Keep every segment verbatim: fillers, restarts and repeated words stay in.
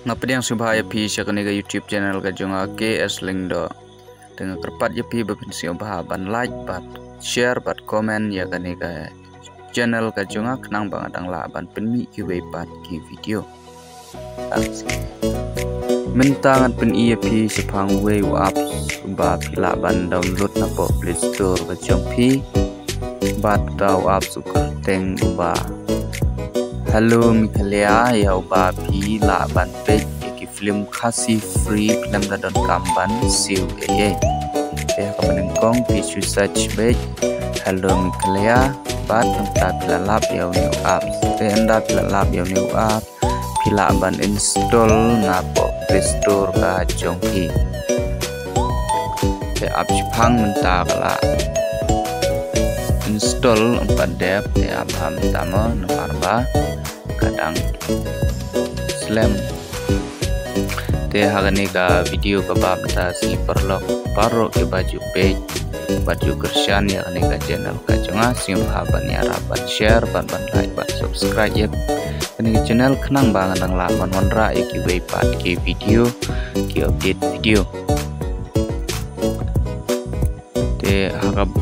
Nga pdiang sngewbha ïa phi sha kane ka YouTube channel ka jong nga K S Lyngdoh. Te nga kyrpad ïa phi ba phin sngewbha ban like bad share bad comment ïa kane ka channel ka jong nga khnang ba nga dang lah ban pynmih kiwei pat ki video. Mynta ngan pyni ïa phi shaphang uwei u apps uba phi lah ban download na poh Play Store ka jong phi. Bad uta u apps u kyrteng uba Hello Meghalaya, ïa uba phi lah ban peit ïa ki film Khasi free khlem da donkam ban siew ei ei. Te ha kaba nyngkong phi shu search beit Hello Meghalaya bad nangta phi la lap ïa une u apps. Te ynda phi la lap ïa une u apps phi lah ban install na poh Play Store ka jong phi. Te ap shiphang mynta ka la install ym pat dep, te ap ha mynta mo namar ba ka dang slem. Te ha kane ka video kaba mynta, sngi paralok baroh kiba ju peit bad ju kyrshan ïa kane ka channel ka jong nga, sngewbha ban ïarap ban share bad ban like bad subscribe ïa kane ka channel khnang ba nga dang lah ban wanrah ïa kiwei pat ki video, ki update video. Te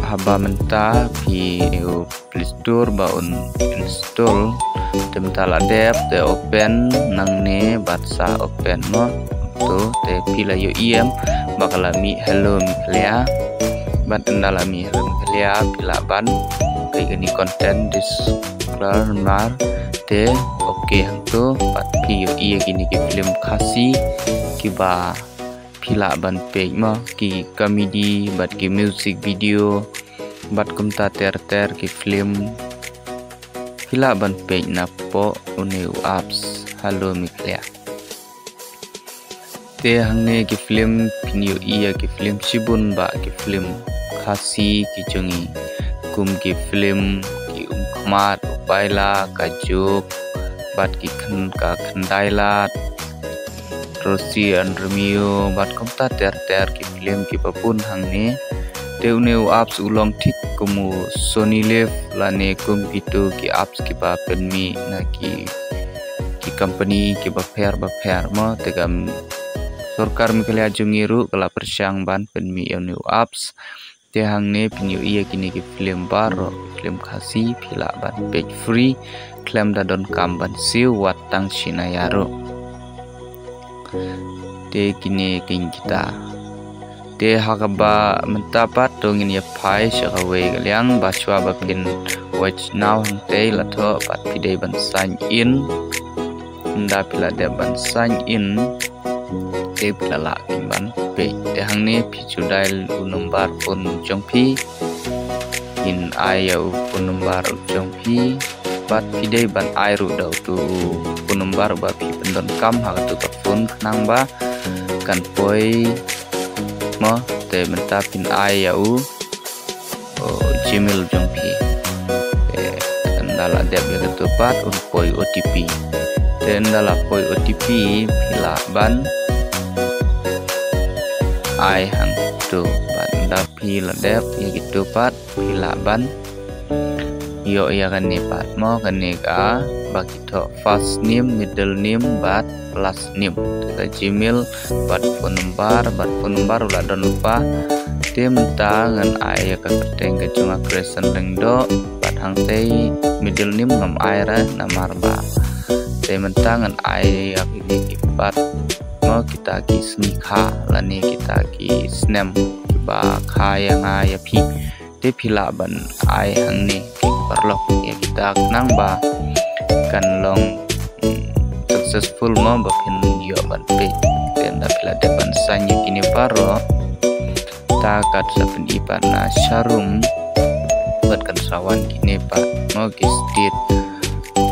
haba mynta phi u Play Store ba un install. Te mynta la dep, te open nangne bad sa open mo. To te phi la ïohi em ba ka la mih Hello Meghalaya. Bad ynda la mih Hello Meghalaya phi lah ban klik ïa kane content disclaimer. Te okay hangto bad phi ïohi ïa kine ki film Khasi kiba phi lah ban peit mo, ki comedy bad ki music video bad kumta ter ter ki film phi lah ban peit na poh une u apps Hello Meghalaya. Te hangne ki film phin ïohi ïa ki film shibun bah ki film Khasi ki jong ngi, kum ki film Ki Umkhmat, U Paila, Ka Juk bad ki khen, Ka Khyndai Lad, Rosie and Romeo bad kumta ter ter ki film kiba bun hangne. Te une u apps u long thik kum u Sony Liv lane kum kito ki apps kiba pynmih na ki, ki company kiba pher ba pher mo. Te ka sorkar Meghalaya jong ngi ruh ka la pyrshang ban pynmih ïa une u apps. Te hangne phin ïohi ïa kine ki film baroh, film Khasi phi lah ban peit free khlem da donkam ban siew wat tang shi naya ruh. Te kine ki kita. Te ha kaba mynta pat to ngin ïa phai sha kawei ka liang, ba shwa ba phin watch now hangtei la thoh pat phi dei ban sign in. Ynda phi la dep ban sign in te phi la lah ban peit. Te hangne phi ju dial u number phone jong phi. Phin ai ïa u phone number u jong phi. Bad phi dei ban ai ruh da utu u phone number ba phi pyndonkam ha katu ka phone khnang ba kan poi mo. Te mynta phin ai ïa u Gmail jong phi. Te ynda la dep ïa katu pat un poi O T P. Te ynda la poi O T P phi lah ban ai hangtu pat. Ynda phi la dep ïa kitu pat phi lah ban ïoh ïa kane pat mo, kane kaba ki thoh first name, middle name bad last name. Te ka Gmail bad phone number, bad phone number u la don lypa. Te mynta ngan ai ïa ka kyrteng ka jong nga Grayson Lyngdoh bad hangtei middle name ngam ai re namar ba. Te mynta ngan ai ïa kine ki pat mo, kita ki sngi kha lane kita ki snem kiba kha ïa nga ïa phi. Te phi lah ban ai hangne ki paralok ïa kita khnang ba kan long, mm, successful mo ba phin ïoh ban peit. Te ynda phi la dep ban sign ïa kine baroh, ta kat sa pyni pat na sharum bad kan sa wan kine pat mo, ki state,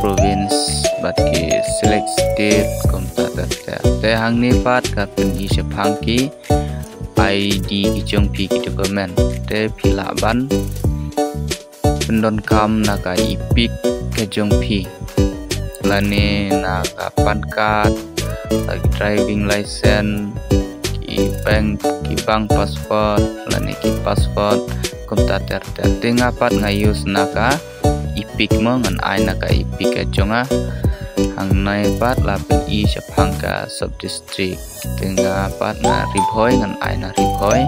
province bad ki select state kumta ter ter. Te hangne pat ka pyni shaphang ki I D ki jong phi ki document. Te phi lah ban pyndonkam na ka EPIC ka jong phi lane na ka PAN card, na ki driving license, ki bank, ki bank passport lane ki passport kumta ter ter. Te nga pat nga use na ka EPIC mo, ngan ai na ka EPIC ka jong nga. Hangne pat la pyni shaphang ka sub district. Te nga pat na Ri Bhoi, ngan ai na Ri Bhoi.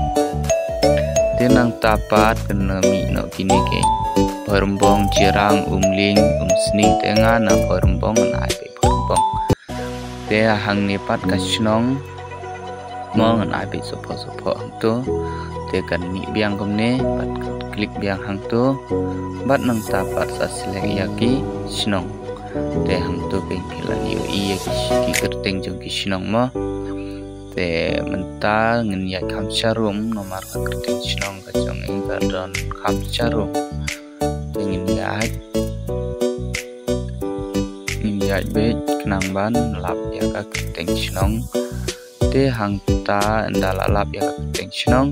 Te nangta pat kan mih noh kine ki Bhoirymbong, Jirang, Umling, Umsning, te nga na Bhoirymbong, ngan ai beit Bhoirymbong. Te hangne pat ka shnong mo, ngan ai beit sopho sopho hangto. Te kan mih biang kumne, bad kan click biang hangto. Bad nangta pat sa select ïa ki shnong. Te hangto phi lah ïohi ïa ki, ki kyrteng jong ki shnong mo. Te mynta ngin ïaid kham jarum, namar ka kyrteng shnong ka jong ngi ka don kham jarum. Te ngin ïaid, ngin ïaid beit khnang ban lap ïa ka kyrteng shnong. Te hangta ynda la lap ïa ka kyrteng shnong,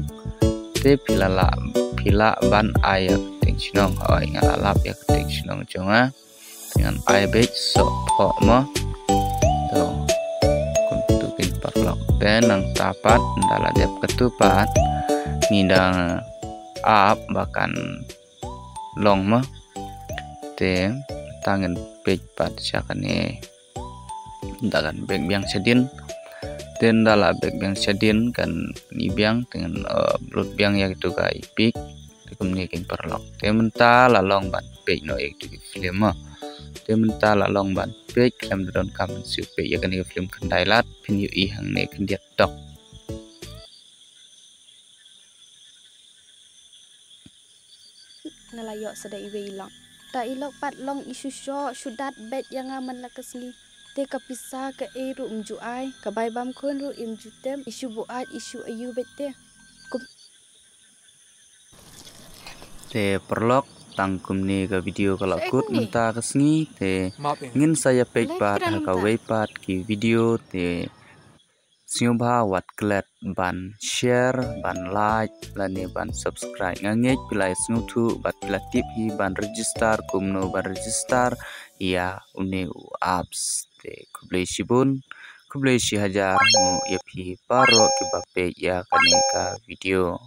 te phi lah, phi lah ban ai ïa ka kyrteng shnong. Hooid, nga la lap ïa ka kyrteng shnong jong nga. Te ngan ai beit sopho mo. To, kumto phi paralok. Te nangta pat ynda la dep kato pat, ngi dang ap ba kan long mo. Te mynta ngin peit pat sha kane. Ynda kan back biang shadien. Te ynda la back biang shadien kan pyni biang, te ngan, eh, upload biang ïa kito ki pic. Te kumne ki paralok. Te mynta la long ban peit noh ïa kito ki film mo. Te mynta la long ban peit, khlem da donkam ban shu peit ïa kane ka film khyndai lad, phin ïohi hangne khyndiat tok. Nga la ïoh sa da iwei i lok. Da i lok pat long i shu shoh shu dat beit ïa nga man la ka sngi. Te ka pisa kaei ruh ym ju ai, ka bai bam khun ruh ym ju tem, i shu buaid, i shu ayu beit te. Kum- Te paralok, tang kumne ka video ka la kut mynta ka sngi, te ngin sa ïa peit pat ha kawei pat ki video, te sngewbha wat klet ban share, ban like, lane ban subscribe. Nga ngeit phi la sngewthuh bad phi la tip hi ban register, kumno ban register ïa une u apps. Te khublei shibun, khublei shihajar nguh ïa phi baroh kiba peit ïa kane ka video.